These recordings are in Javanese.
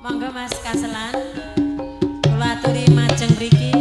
Monggo Mas Kaselan. Kula aturi majeng mriki.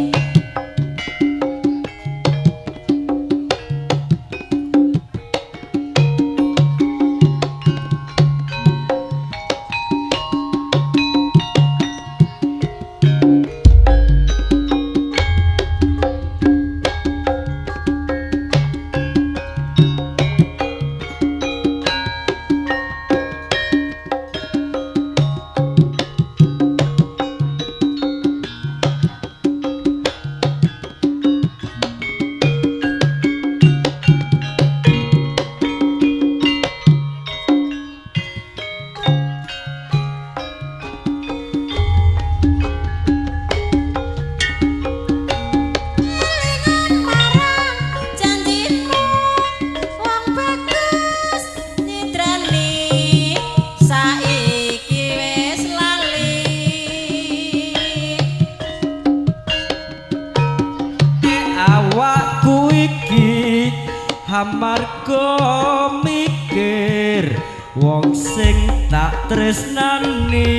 Amarga mikir wong sing tak tresnani,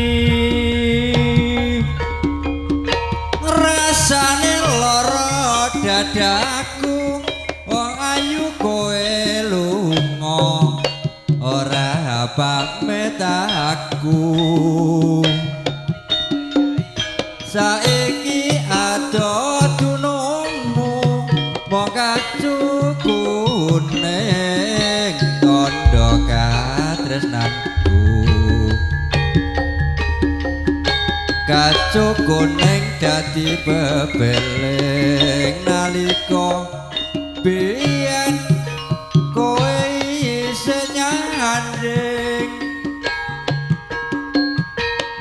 rasane lara dadaku wong ayu kowe lunga ora pamit aku. Saiki ado dunungmu mong kacu kuning tandha katresnanku, kacu kuning dadi bebeling nalika biyen kowe isih nyanding,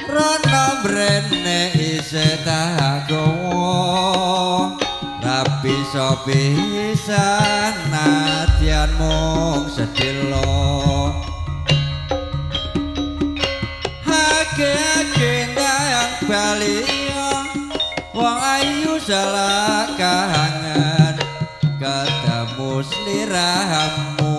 rono mrene isih tak gawa ra bisa pisan nadyan mung sedhela. Ake-ake ndang bali wong ayu salah kangen ketemu sliramu,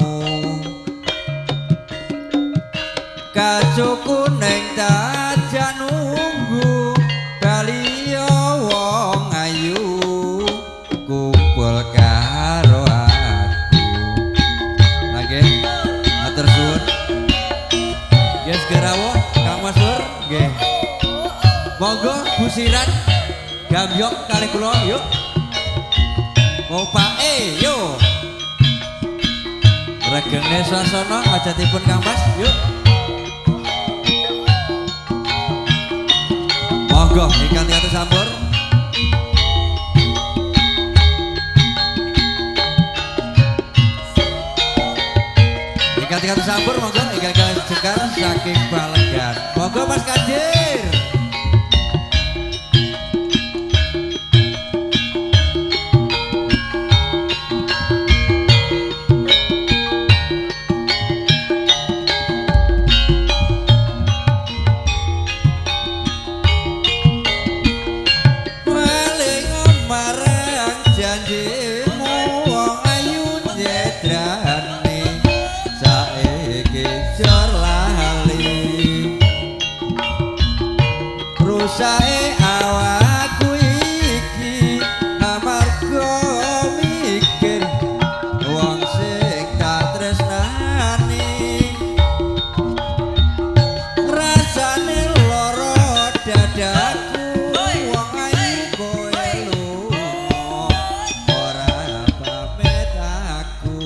kacu kuning tajak nunggu bali wong ayu kumpul karo aku. Oke, matur suwun. Nggih segera Kang Mas Sur, nggih. Monggo busiran gambyong kalih kula yuk. Kopake yo. Regenge swasana hajatipun Kang Mas yuk. Monggo ingkang tiatus sampur. Ingkang tiatus sampur monggo ingkang jekar saking Balenggan. Monggo Mas Kadir. Rusae awakku iki amarga mikir wong sing tak tresnani, rasane lara dadaku wong ayu kowe lunga ora pamit aku.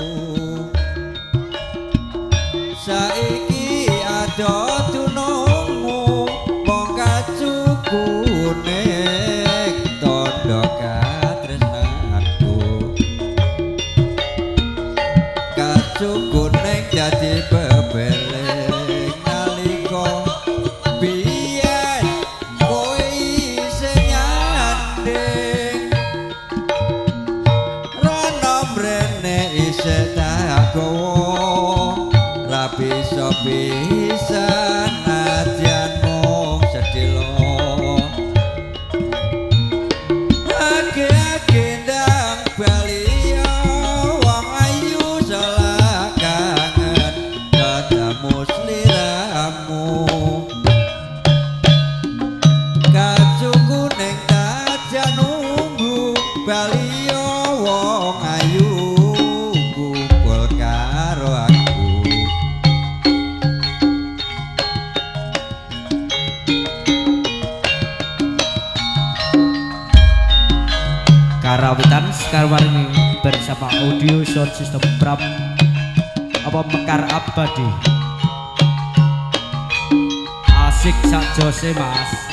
Saiki ado dunungmu mong kacu kuning tandha katresnanku, kacu kuning dadi bebeling nalika biyen kowe isih nyanding, rono mrene isih tak gawa ra bisa pisan nadyan mung sedhela. Ake-ake ndang bali wong ayu salah kangen ketemu sliramu. Sekarwarini bersama audio sound system Pram apa Mekar Abadi. Asik sak jose Mas.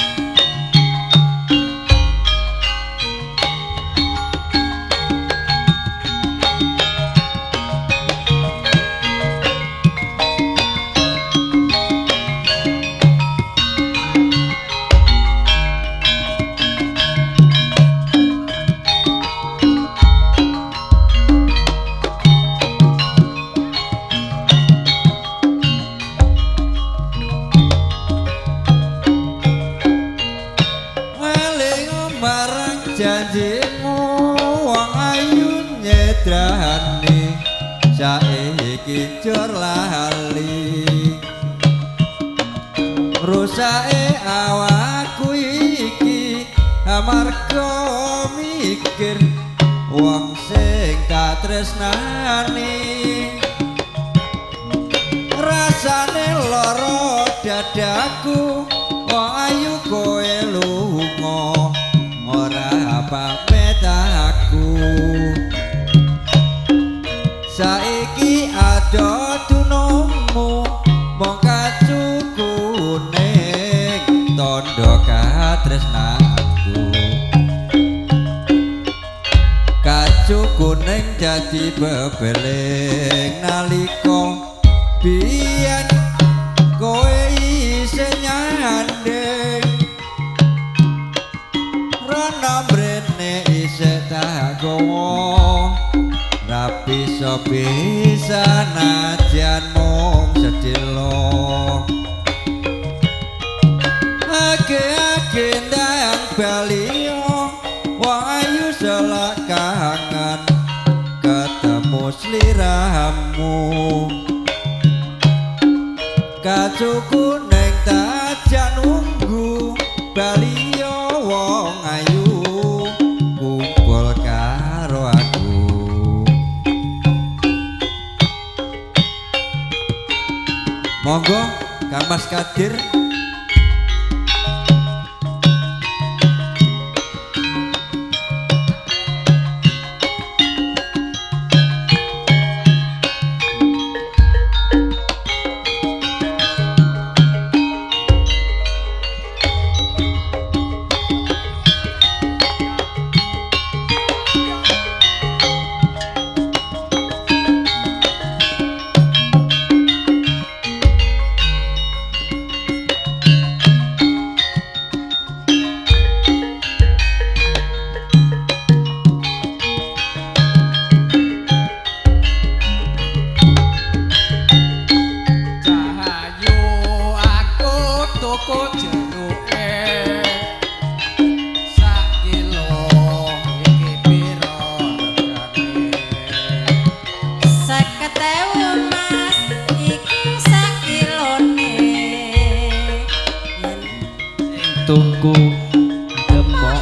Janjimu wong ayu nyedrani saiki jor lali rusake awakku iki amarga mikir wong sing tak tresnani rasane lara dadaku wong ayu kowe lunga ora pamit aku saiki ado dunungmu mung kacu kuning tandha katresnanku kacu kuning dadi bebeling nalika biyen kowe isih nyanding rono mrene isih tak gawa ra bisa bisa najan mung sedelo age-age ndang bali wong ayu selak kangen ketemu sliramu kacu kuning tak nunggu bali wong ayu kumpul karo aku. Monggo Kang Mas Kadir. Tunggu demok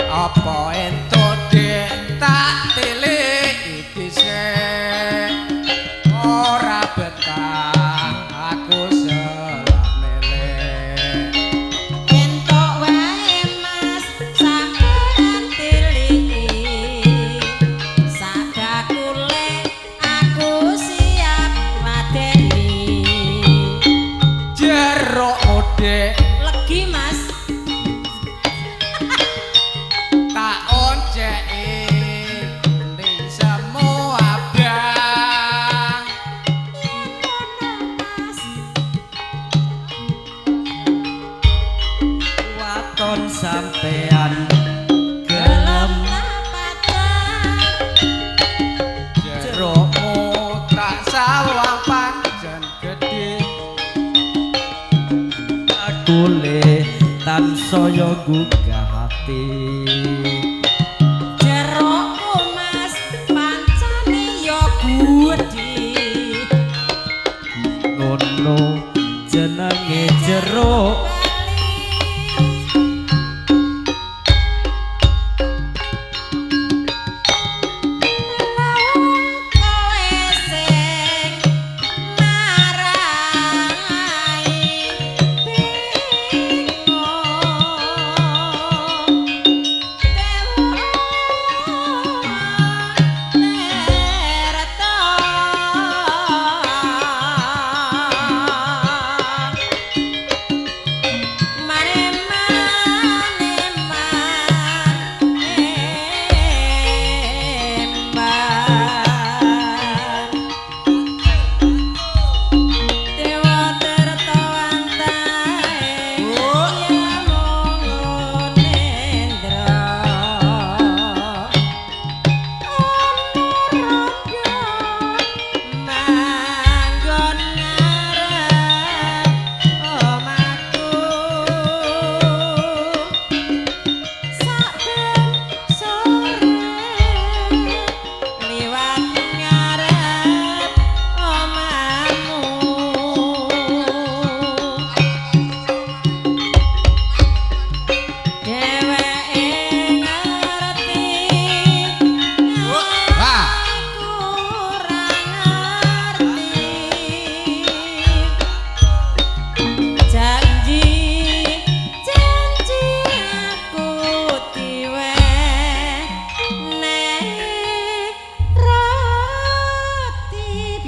apa entuk dik tak tilik dhisik ora betah aku selak melek entuk wae Mas sampean tiliki sabakule aku siap mateni jeruk mudhek legi Mas tak onceki kuning semu abang yen ngono Mas waton sampean gelem pacar jerukmu tak sawang pancen gedhe akule tansaya gugah hati jerukku Mas pancene ya gedhe ngono jenenge jeruk kowe sing marai bingung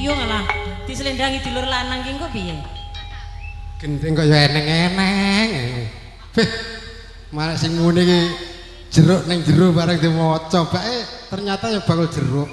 Piye ngalah diselendangi dulur lanang ki engko piye? Gendeng kaya eneng-eneng. Beh, malah sing muni iki jeruk ning jero bareng diwaca bae ternyata ya bakul jeruk.